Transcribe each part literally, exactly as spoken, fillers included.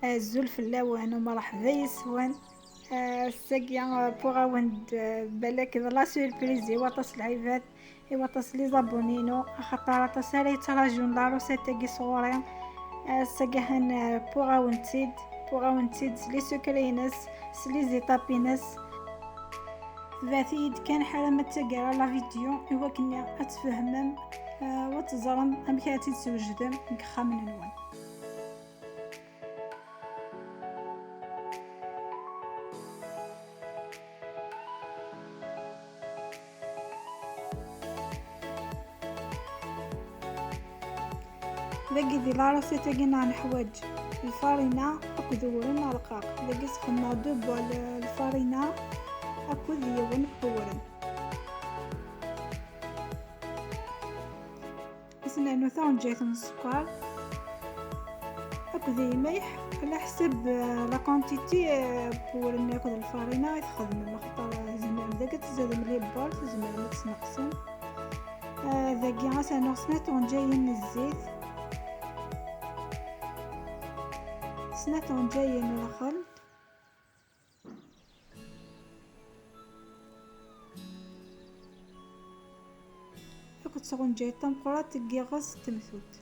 Azul fell-awen, u mṛeḥba yes-wen. Ass-agi, ah, wwiɣ-awen-d, ah, balak d la surprise i waṭas lɛibad, i waṭas les abonnés-inu, axaṭer aṭas ara yettrajun la recette-agi sɣur-i. Ass-agi han, ah, wwiɣ-awen-tt-id, wwiɣ-awen-tt-id s les secrets-ines, s les étapes-ines. Tebɛet-iyi-d kan ḥala ma d taggara la vidéo i wakken ad tfehmem, ah, u ad teẓrem amek ara tt-id-twejdem deg yixxamen-nwen. Dagi di la recette-agi neɣ neḥwaǧ lfarina akked uwren arqaq. Dagi sxedmeɣ deux bols lfarina akked yiwen n uwren. Ad s-nernu taɣenǧayt n sskeṛ akked lmelḥ, ɛla ḥsab, eh, la quantité, eh, n uwren akked lfarina i txedmem, axaṭer, eh, tzemrem dagi ad tzadem les bols, tzemrem ad tesneqsem. Eh, dagi ad s-rnuɣ snat tɣenǧayin n zzit, snat tɣenǧayin n lxell, akked tɣenǧayt tameqqrant n yiɣes n temtunt.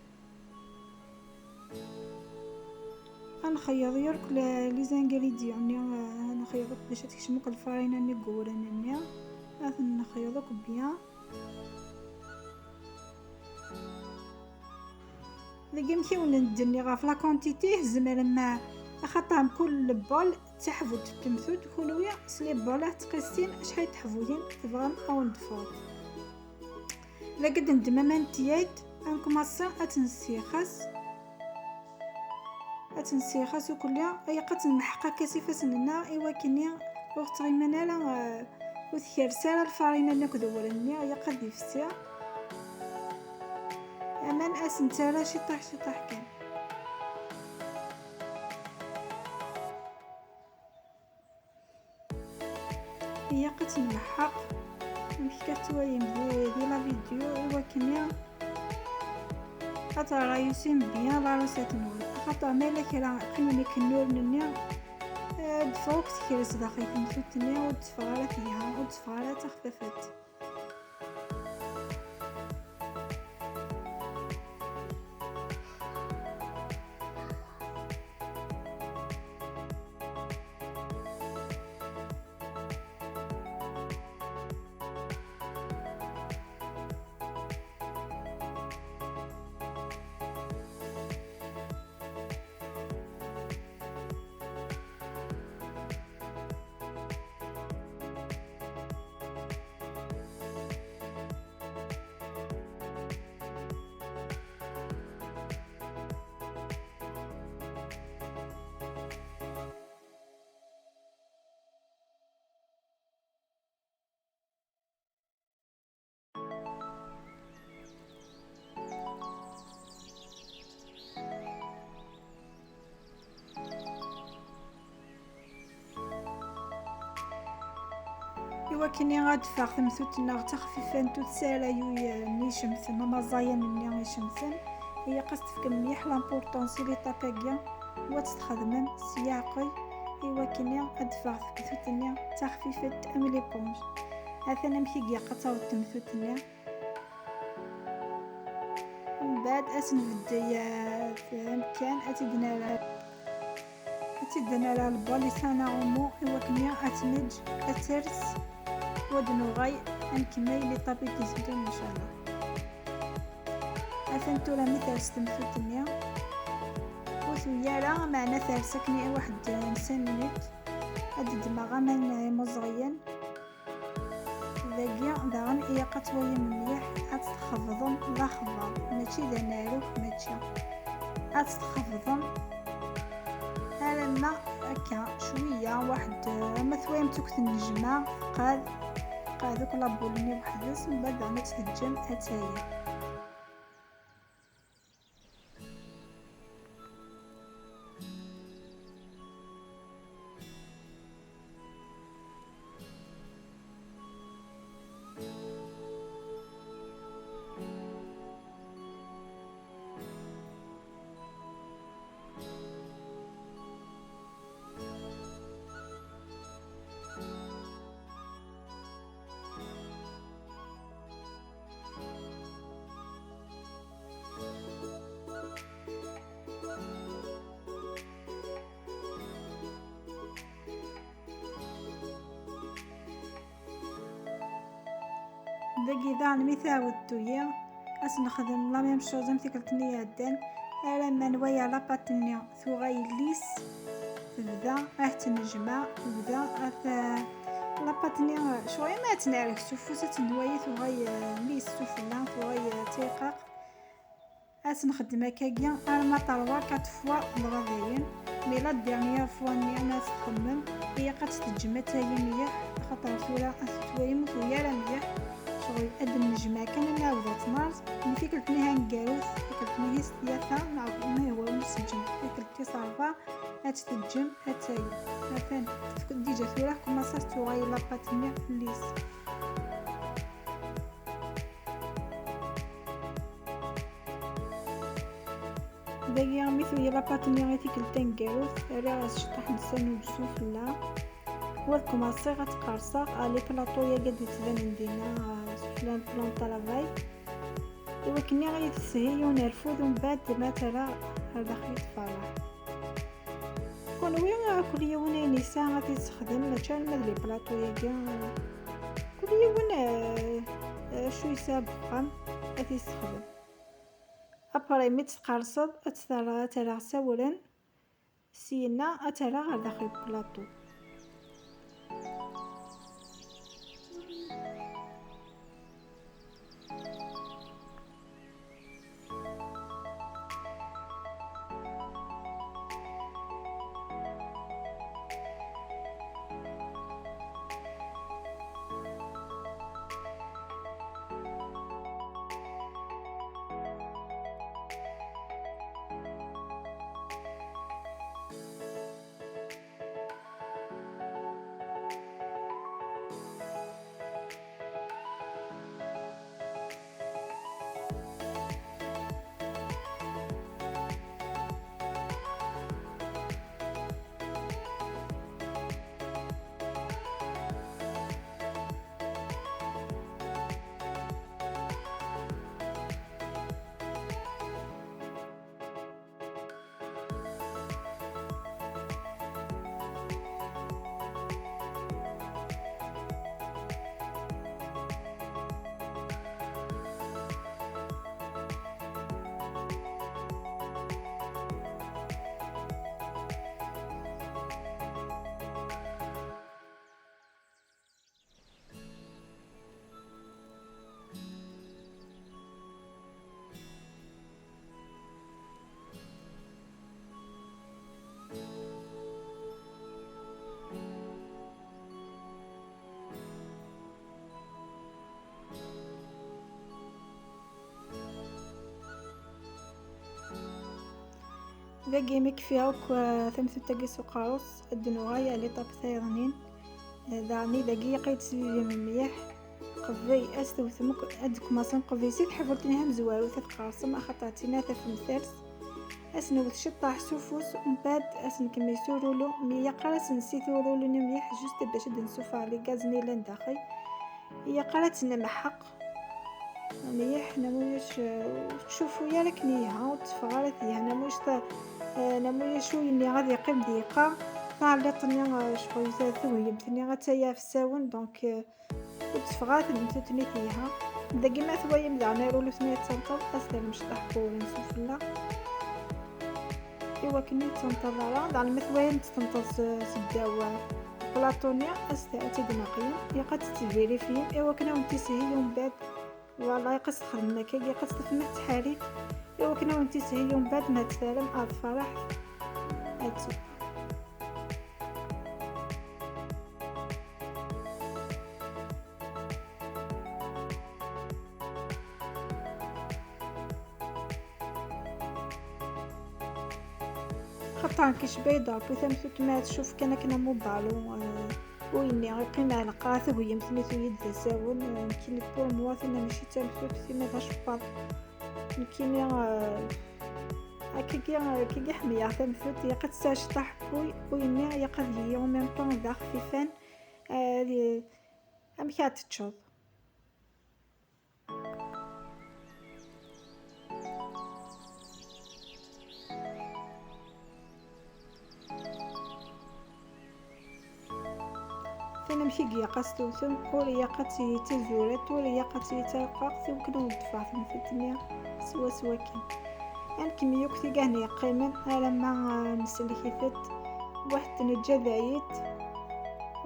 Ad nxeyyeḍ yakk le-, les ingrédients-nni, eh, ad nxeyyeḍ akk bac ad tekcem akk lfarina-nni deg uwren-nni. Ad ten-nxeyyeḍ akk bien. Deg amek i wen-d-nniɣ ɣef la quantité, tzemrem, axaṭer mkul bol d taḥbult n temtunt, kunwi s les bols ad tqissim acḥal n teḥbuyin tebɣam ad wen-d-teffɣent. Dagi ad neddem aman n tiyayt, ad nkumaṣi ad tt-nessixas. Ad tt-nessixas ukulli, ilaq ad tt-nmeḥq akka s ifassen-nneɣ i wakken ur tettɣimin ara, eh, ur tkers ara lfarina-nni akked uwren-nni, ilaq ad ifsi. Aman ad s-nettarra ciṭuḥ ciṭuḥ kan. Ilaq ad tt-nmeḥḥeq amek kan tettwalim di, di la vidéo, i wakken ad tṛayusim bien la recette-nwen. Axaṭer ma yella kra qqimen akken uwren-nni, eh, ad d-teffeɣ akk tekres daxel temtunt-nni, ur d-teffeɣ ara telha, ur d-teffeɣ ara d taxfafat. I wakken ad d-teffeɣ temtunt-nneɣ d taxfifant, ur tesɛi ara ayen icemten, amaẓayan-nni icemten, ilaq ad s-tefkem mliḥ l'importance i l'étape-agi, u ad tt-txedmem s leɛqel, i wakken ad d-teffeɣ temtunt-nni d taxfifant am l'éponge. Atan amek i ilaq ad taweḍ temtunt-nni. Mbeɛd ad s-nbeddel, eh, amkan, ad tt-id-nerr, ad tt-id-nerr lbal yesɛan aɣummu i wakken ad tt-neǧǧ ad ters, u ad nuɣal ad nkemmel l'étape i d-iteddun, ncallah. Atan tura mi ters temtunt-nni, ur tewwi ara, meɛna ters akken i waḥed n cinq minutes. Ad d-ddmeɣ aman imuẓɣiyen. Dagi daɣen ilaq ad twalim mliḥ, ad tt-txebḍem d axebbaḍ, mačči d anaruf, mačči. Ad tt-txebḍem alamma akka cwiya, waḥed, ama twalim-tt akk tennejma, teqɛed, teqɛed akk la boule-nni weḥd-s, mbeɛd daɣen ad tt-teǧǧem ad tali. Dagi daɣen mi tɛawed tuyi, ad s-nexdem la même chose am tikkelt-nni iɛeddan, alamma nwaya la pâte-nni tuɣa yelli-s, tebda ad tt-nejmeɛ, tebda ad t-, la pâte-nni, ccɣel ma ad tt-nerk s ufus, ad tt-nwaya tuɣa yelli-s sufella, tuɣa d tayqaqt. Ad tt-nxeddem akkagi arma terwa quatre fois dɣa dayen. Mais la dernière fois-nni ad tt-txemmem, ilaq ad tt-teǧǧem ad tagi mliḥ, axaṭer tura ad tettwayem ur tewwi ara mliḥ. Ccɣel ad d-nejmeɛ kan ad nɛawed ad tt-nerẓ. Mi tikkelt-nni haneggarut, tikkelt-nni s tlata, neɣ ma yehwa ur nseǧǧem, tikkelt tis ṛebɛa ad tt-teǧǧem ad tagi. Atan, déjà tura commence ad tuɣal la pâte-nni yelli-s. Dagi mi tugi la pâte-nni i tikkelt taneggarut, rriɣ-as ciṭṭaḥ n ssanu d sufella. Wa ad kumaṣiɣ ad tt-qerṣeɣ, ah, les plateaux-yagi ad d-yettbanen dinna, ah, sufella n plan de travail. I wakken ad iyi-teshil yiwen rfud, umbeɛd ma tt-rreɣ ar daxel i tferreḥ. Kunwi, ah, kul yiwen ayen yesɛa ad t-yessexdem, mačči arma d les plateaux-yagi, ah, kul yiwen, ah, ah, acu yesɛa deg uxxam ad t-yessexdem. Après, mi tt-tqerṣeḍ, ad tt-terreḍ, ad tt-rreɣ s awren, syenna ad tt-rreɣ ɣer daxel n plaṭu. Dagi mi kfiɣ akk, ah, tamtunt-agi s uqerru-s, ad d-nuɣal ɣer l'étape tayeḍnin. Ah, daɣen dagi ilaq ad tesbibim mliḥ. Qbel ad s-tewtem akk, ad d-tkumaṣem qbel si teḥbult-nni tamezwarut ad tqerṣem, axaṭer d tinna tafemt ters. Ad s-newwet ciṭṭaḥ s ufus, umbeɛd ad s-nkemmel s urulu, mi ilaq ara ad s-nsit urulu-nni mliḥ, juste bac ad d-nessufeɣ les gaz-nni yellan daxel. Ilaq ara ad tt-nemḥeq mliḥ, namulac, eh, ur tettcufu ara akken yelha, ur teffeɣ ara telha, namulac ta-, eh, namulac uyenni ad yeqqim d yeqqa, taɛelliqt-nni, eh, ccɣel ta-, tugeyyemt-nni ad taya ɣef usawen, donc, eh, ur d-teffeɣ ara temtunt-nni telha. Dagi ma twayem daɣen arulu-s-nni ad tenṭeḍ, ad s-terrem ciṭṭaḥ n wewren sufella. I wakken ur d-tenṭeḍ ara, daɣen ma twayem tenṭeḍ s, s ddaw, eh, plaṭu-nni, ad s-, ad tt-id-tneqyem, ilaq ad tt-tvirifyem, i wakken ad wen-tishil umbeɛd. Voilà, ilaq ad s-txedmem akkagi, ilaq ad s-tafem ma tettḥerrik, i wakken ad wen-tishil umbeɛd ma ad tt-terrem ar lferḥ. Ad tt-, Xaṭer nekk icba-yi-d Ṛebbi tamtunt ma tcuf kan akken am ubalu, eh, ur yenni iqqim ɛelqa tugyemt-nni tuyi-d d asawen, eh, nekkini pour moi tinna mačči d tamtunt, tinna d acebbaḍ. Nekkini, eh, akkagi, akkagi ḥemmleɣ tamtunt, ilaq ad tesɛu ciṭṭaḥ n wuy, ur yenni ilaq ad yili en même temps d axfifan, eh, amek ad teččeḍ. Amek i ilaq ad s-tewtem, ur ilaq ad tili d tazuret, ur ilaq ad tili d tarqaqt, iwakken ad wen-d-teffeɣ tenfult-nni swaswa kan. Ad nkemmel akk tigah-nni yeqqimen alamma, ah, nsellek-itent, waḥed neǧǧa dayet,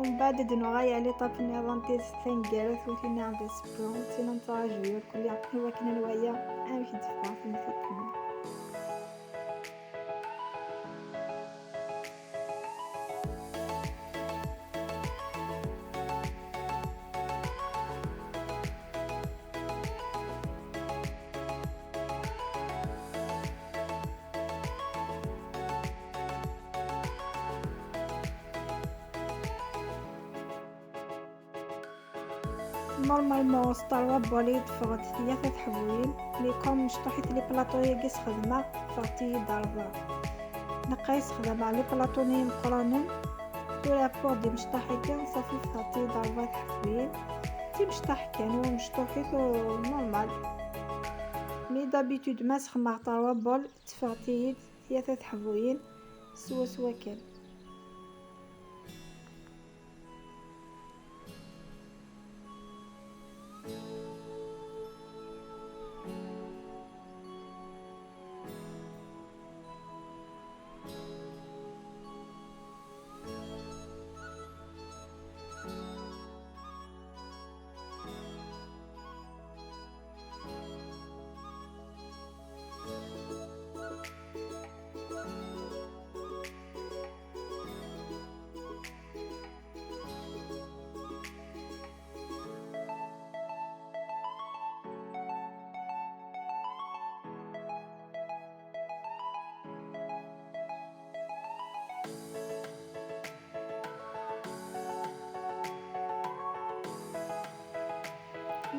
umbeɛd ad d-nuɣal ɣer l'étape nniḍen, tidet taneggarut, ur tin-a d asefru, ur tin-a nettraǧu irkelli, iwakken ad nwali amek d-teffeɣ tenfult-nni. Normalement, s trois bols i d-teffeɣ-d tlata teḥbuyin, mais comme mecṭuḥit les plateaux-agi sxedmeɣ, ffɣent-iyi-d rebɛa. Naqal sxedmeɣ les plateaux-nni imeqqranen, tura pour d imecṭaḥ-agi, ṣafi ffɣent-iyi-d rebɛa teḥbuyin. D timecṭaḥ kan, ur mecṭuḥit, ur normal. Mais d'habitude, ma sxedmeɣ trois bols, tteffɣent-iyi-d tlata teḥbuyin swaswa kan.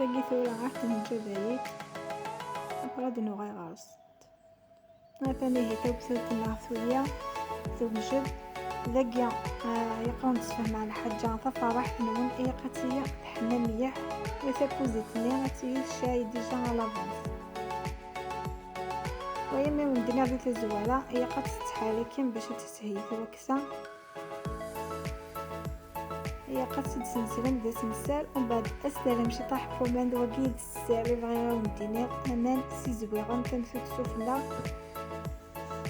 Dagi tura ad ten-neǧǧ ad ayit, après ad nuɣal ɣer-s. Atan ihi tawsaft-nneɣ tuyya tewjed. Dagi, ah, ilaq ad wen-d-sfehmeɣ lḥaǧa, tafaraḥt-nwen ilaq ad tili teḥma mliḥ, wa takuzit-nni ad tili tecɛel déjà à l'avance. Waya mi wen-d-nniɣ di tazwara, ilaq ad tettḥerrikem bac ad teshel twaksa. Ilaq ad tt-id-tsenslem d asensal, umbeɛd ad s-terrem ciṭṭaḥ n waman, d wagi i d ssir i bɣiɣ ad wen-d-iniɣ, aman s izwiɣen, tamtunt sufella.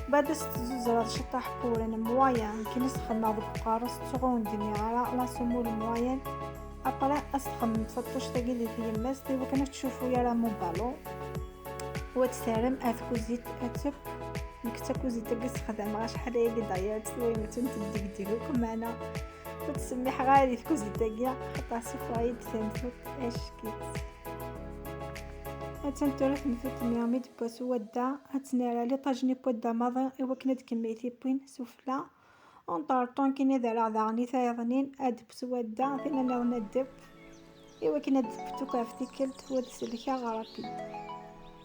Umbeɛd ad s-tezzuzzreḍ ciṭṭaḥ n wewren moyen, akken i s-xedmeɣ deg uqerru-s, ttuɣ ur wen-d-nniɣ ara la semoule moyenne. Après ad s-txemmem taṭṭuct-agi di tyemmat, iwakken ur tettcuffu ara mon ballon. Wa ad terrem ar tkuzit ad tef. Nekk d takuzit-agi sexdameɣ acḥal ayagi d'ailleurs, ttwayem ad tent-ddegdeg akk, meɛna ur ttsemmiḥeɣ ara di tkuzit-agi, xaṭer suffeɣ-iyi-d tamtunt ack-itt. Attan tura tenfult-nni mi d-tewwa s wadda, ad tt-nerr ar l'étage-nni n wadda maḍi iwakken ad tkemmel tiwwin sufella. Entre temps, kini ad rreɣ daɣen i tayeḍnin, ad d-teww s wadda, tin nniḍen ad d-teww, iwakken ad d-teww akk ɣef tikkelt, wa ad sellkeɣ rapide.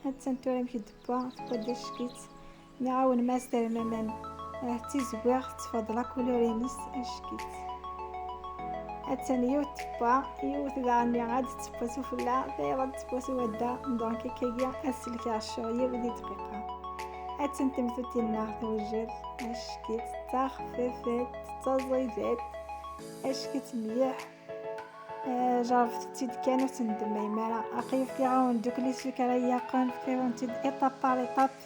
Attan tura amek i d-tewwa, tewwa-d ack-itt. Nniɣ-awen ma as-terrem aman, ah, d tizwi, tettfeḍ la couleur-ines ack-itt. Attan yiwet tewwa, yiwet daɣen ad d-teww sufella, tayeḍ ad d-teww s wadda, donc akkagi ad sellkeɣ ccɣel-iw di dqiqa. Attan temtunt-nneɣ tewjed, ack-itt, d taxfifet, d taẓidet, ack-itt mliḥ. Ah, jerrbet-tt-id kan, ur tendemem ara. Aql-i fkiɣ-awen-d akk les secrets ilaqen, fkiɣ-awen-tt-id étape par étape.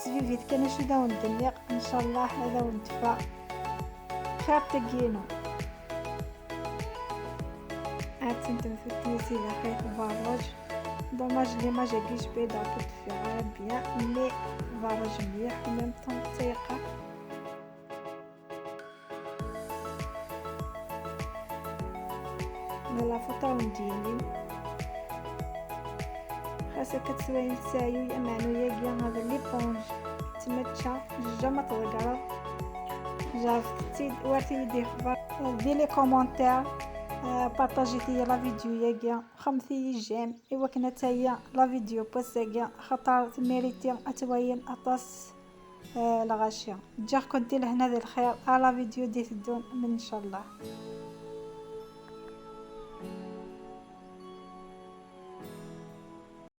Sbibit kan acu i d awen-d-nniɣ, ncallah ad awen-d-teffeɣ xir tagi-inu. Attan temtunt-nni si daxel tberrej. Dommage l'image-agi je peux pas teffiɣ ara bien, mais tberrej mliḥ, en même temps d tayeqqart. D la photo n diri. Xas akka tettwalim teɛyuy, ameɛnu-yagi d l'éponge, tettmačča, jja ma tḍeggreḍ. Jerrbet-tt-id, war-iyi-d ixbar di les commentaires. Ah, partagit-iyi la vidéo-yagi, xedmet-iyi j'aime, iwakken ad tali la vidéo n wass-agi, axaṭer temériti ad twalim aṭas. Ah, lɣaci. Ǧǧiɣ-ken di lehna d lxir, à la vidéo d-iteddun, ncallah.